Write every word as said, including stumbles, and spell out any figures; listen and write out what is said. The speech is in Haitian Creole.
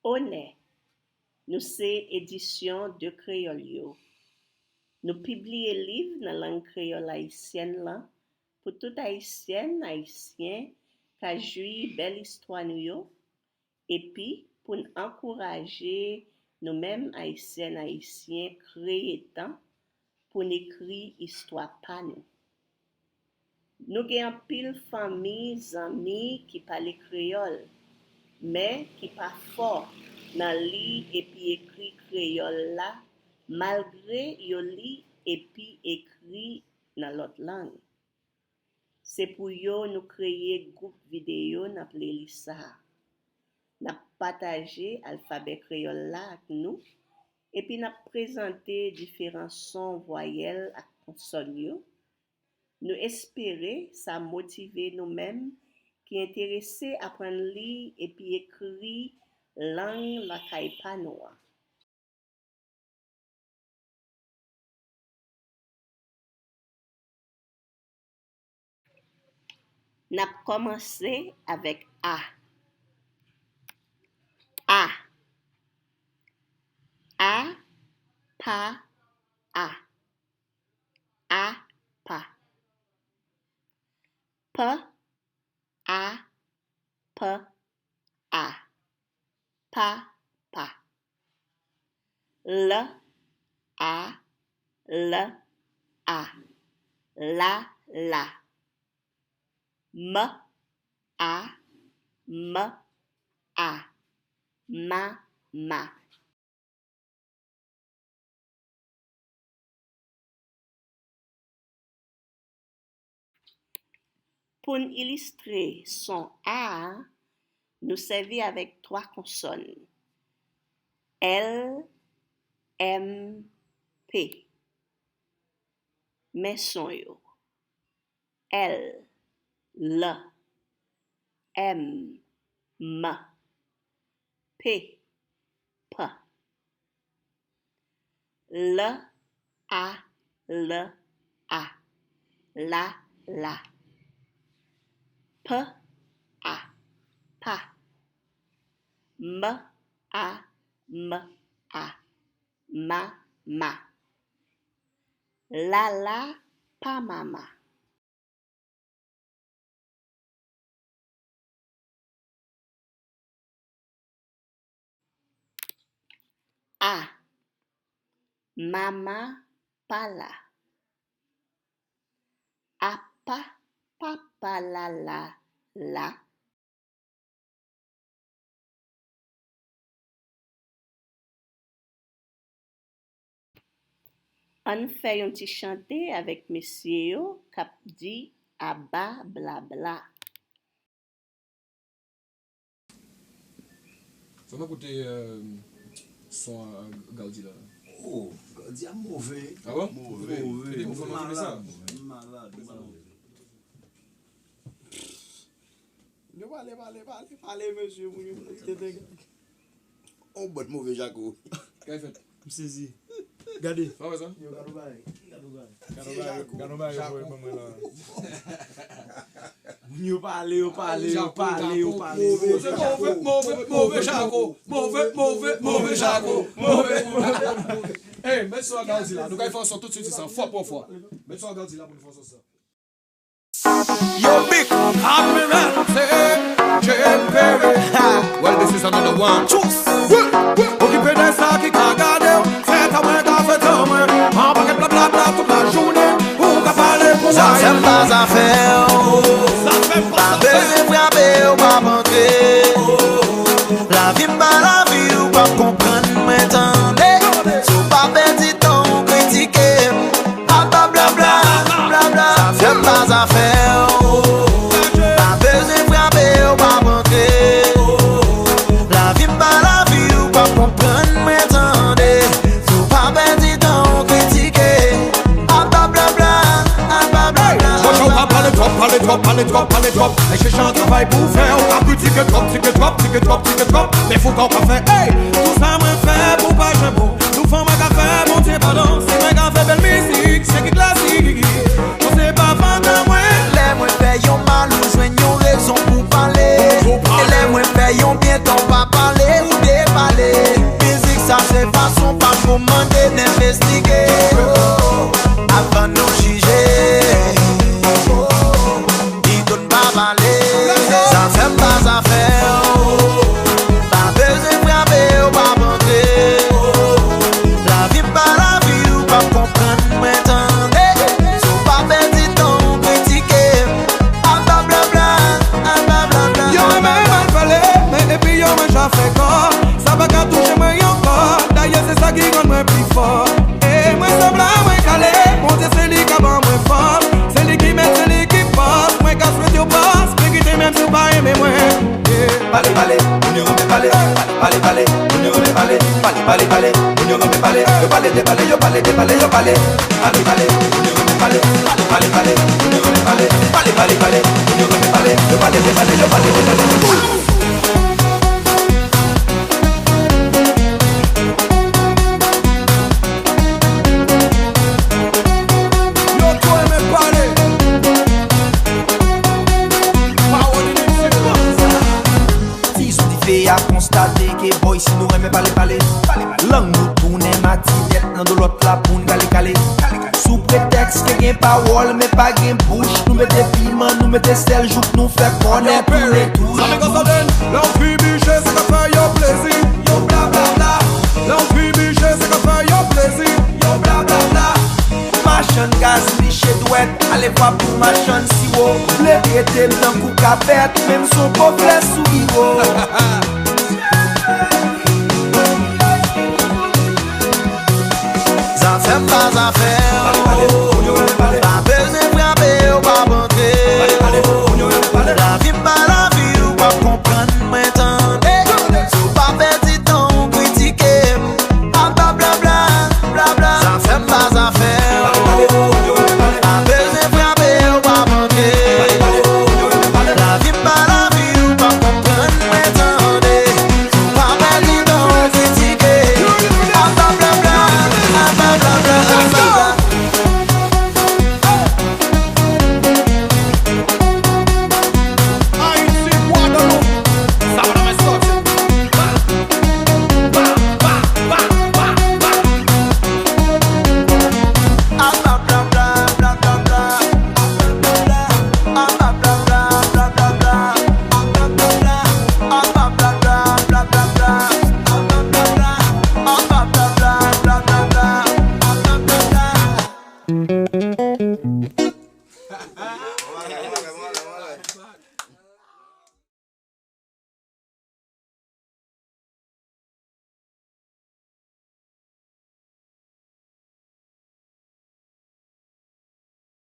Onè, nou se Edisyon De Kreyòl yo. Nou pibliye liv nan lang kreyòl ayisyèn lan pou tout Ayisyèn, Ayisyen ka jwi bèl istwa nou yo, epi pou n ankouraje nou menm Ayisyèn, Ayisyen kreye tan pou n ekri istwa pa nou. Nou gen anpil fanmi, zanmi ki pale kreyòl, men ki pa fò nan li epi ekri kreyòl la, malgre yo li epi ekri nan lòt lang. Se pou yo nou kreye gwoup videyo nan playlist sa a. N ap pataje alfabè kreyòl la ak nou, epi n ap prezante diferan son, vwayèl ak konsòn yo. Nou espere sa motive nou menm ki enterese aprann li epi ekri lang lakay pa nou an. N ap kòmanse avèk A. A. A, pa, a. A, pa. P, a, p, a. Pa, pa. L, a, l, a. La, la. M, a, m, a. Ma, ma. Pou n ilistre son A a, nou sèvi avèk twa konsòn, L, M, P. Men son yo. L, l, M, m, P, p. L, a, l, a. La, la. P, a, pa. M, a, m, a. Ma, ma. Lala pa mama. A. Mama pa la. Apa papa lala la. Ann fè yon ti chante avèk mesye yo k ap di aba blabla. Fè mwen koute, euh, son a Gaudy la. Oh, Gaudy a move. Ah bon? Move. Move. Move. Move. Malad, malad, malad. Yo pale, pale, pale, pale, mesye, moun yo pale tenten. On bòt move jako. Kay fèt. M sezi. Gade. Pa wè sa? Yo, gade bagay. Gade bagay. Gade bagay, gade bagay yo voye ban mwen la. Moun yo pale, yo pale, yo pale, yo pale. Move, move, move, move jako. Move, move, move jako. Move, move. Hey, met son a Gaudy la. Nou kay fè yon son tout swit, se sa. Fò pou fò. Met son a Gaudy la pou nou fè yon son sa. Yo, big. Admiral, se Jim Perry. Ha. Well, this is another one. Tjous. Okipe de sa ki ka gade w. Fè tan mwen ka fè tan mwen. An pakèt blablabla tout la jounen. Ou ka pale pou mwen. Zafè m pa zafè w. Zafè m pa zafè w. Pa bezwen frape w, pa pantre. Lavi m pa lavi w, pa konprann mwen tande. Si w pa pèdi tan w kritike m. Apa blabla, blabla, zafè m pa zafè w. Pa bezwen frape w, pa pantre. Lavi m pa lavi w, pa konprann mwen tande. Si w pa pèdi tan w kritike. Apa blabla, apa blabla. Bon, ou pa pale twòp, pale twòp, pale twòp, pale twòp. Ay chèche yon travay pou w fè, ou ka kritike twòp, tike twòp, tike twòp, tike twòp. Men fouka w pa fè, hey, tout sa mwen fè pou pa janm bon. Nou fè mwen ka fè Bondye padon, si mwen ka fè bèl mizik, se ki klasik. Ou se pa fantan mwen. Lè mwen fè yon mal, ou jwenn yon rezon pou pale. E lè mwen fè yon byen, tan w pa pale, ou depa Pale, pale, moun yo renmen pale. Pale, pale, moun yo renmen pale. Pale, pale, pale, moun yo renmen pale. Yo pale de pale, yo pale de pale, yo pale. Pale, pale, moun yo renmen pale. Pale, pale, moun yo renmen pale. Pale, pale, pale, moun yo renmen pale. Yo pale de pale, yo pale de pale. Yo tou renmen pale. Pawòl inisyon. Tizou dife a konstate ke bòy si nou renmen pale pale. Lang nou tounen mati tèt nan do lòt la pou n kale kale. Sou pretèks ke gen pawòl men pa gen bouch, nou mete piman, nou mete sèl jouk nou fè kònèt tounen touch. Zanmi Gòsòdèn, lè w fibiche se ka fè yo plezi. Yo blablabla. Lè w fibiche se ka fè yo plezi. Yo blablabla. Machann gaz liche dwèt, ale vwa pou machann siwo. Vle trete m tankou kapèt, men m se on po flè sou iwo. Zafè m pa zafè w.